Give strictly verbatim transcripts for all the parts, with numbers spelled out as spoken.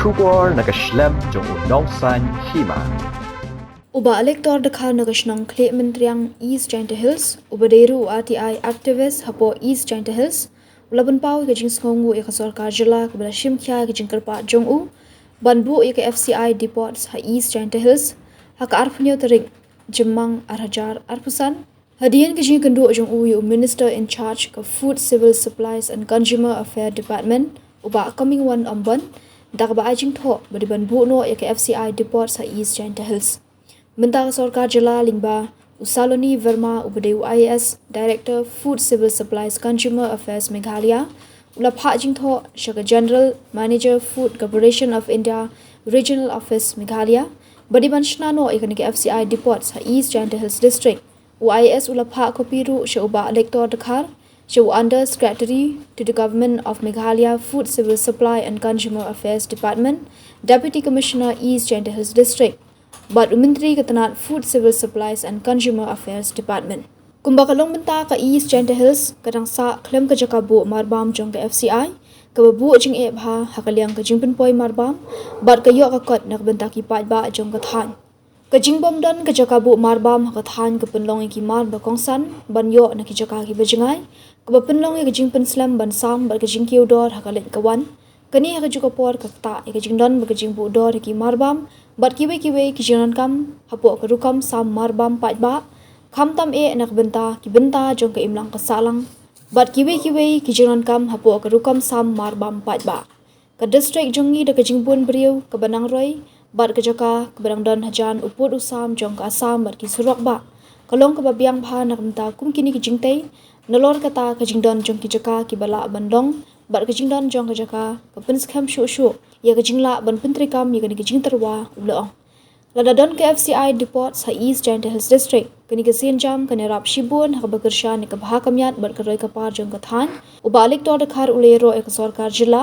Khubor na ka shlem jong u nongsaiñ hima. U Bah Elector Dkhar na ka shnong Khliehmyntriang, East Jaintia Hills, uba dei ruh u R T I activist hapoh East Jaintia Hills, u la pynpaw ïa ka jingsngewnguh ïa ka sorkar jylla kaba la shim khia ïa ka jingkyrpad jong u ban buh ïa ka F C I depots ha East Jaintia Hills ha ka arphew hynñiew tarik Jymmang ar hajar arphew san. Hadien ka jingïakynduh jong u ïa u Minister in charge ka Food, Civil Supplies and Consumer Affairs Department, u Bah Comingone Ymbon, da kaba ai jingthoh ba dei ban buh noh ïa ka F C I depots ha East Jaintia Hills. Mynta ka sorkar jylla lyngba u Saloni Verma, uba dei u I A S, Director Food, Civil Supplies, Consumer Affairs Meghalaya, u la phah jingthoh sha ka General Manager, Food Corporation of India, Regional Office Meghalaya, ba dei ban shna noh ïa kane ka F C I depots ha East Jaintia Hills District. U I A S u la phah copy ruh sha u Bah Elector Dkhar, sha u Under Secretary to the Government of Meghalaya, Food, Civil Supply and Consumer Affairs Department, Deputy Commissioner, East Jaintia Hills District, bad u Myntri ka tnad Food, Civil Supplies and Consumer Affairs Department. Kumba ka long mynta, ka East Jaintia Hills ka dang sah khlem ka jaka buh marbam jong ka F C I, kaba buh jingeh bha ha ka liang ka jingpynpoi marbam bad ka ïoh ka kot na ka bynta ki paidbah jong ka thaiñ. Ka jingbym don ka jaka buh marbam ha ka thaiñ ka pynlong ïa ki mar ba kongsan ban ïoh na ki jaka kiba jngai, kaba pynlong ïa ka jingpynslem ban sam bad ka jingkiew dor ha ka leit ka wan. Kane ha kajuh ka por ka ktah ïa ka jingdon bad ka jingbuh dor ïa ki marbam bad kiwei kiwei ki jingdonkam hapoh ka rukom sam marbam paidbah, khamtam eh na ka bynta ki bynta jong ka imlang ka sahlang bad kiwei kiwei ki jingdonkam hapoh ka rukom sam marbam paidbah. Ka district jong ngi da ka jingbun briew kaba nang roi bad ka jaka kaba dang don hajan u pud u sam jong ka Assam bad ki surok bah, ka long kaba biang bha na ka bynta kum kine ki jingtei. Nalor kata, ka jingdon jong ki jaka kiba lah ban long bad ka jingdon jong ka jaka ka pynskhem shuh shuh ïa ka jinglah ban pyntreikam ïa kane ka jingtyrwa, u la ong. Lada don ka F C I depots ha East Jaintia Hills District, kane ka sienjam kan ïarap shibun ha kaba kyrshan ïa ka bha ka miat bad ka roi ka par jong ka thaiñ. U Bah Elector Dkhar u la ïaroh ïa ka sorkar jylla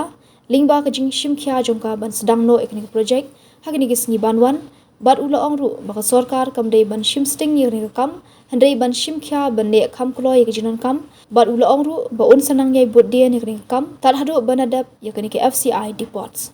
lyngba ka jingshim khia jong ka ban sdang noh ïa kane ka project ha kine ki sngi ban wan, bad u la ong ruh ba ka sorkar kam dei ban shim sting ïa kane ka kam, hynrei ban shim khia ban leh kham kloi ïa ka jingdonkam, bad u la ong ruh ba un sa nang ïai bud dien ïa kane ka kam tad haduh ban da dep ïa kane ka F C I depots.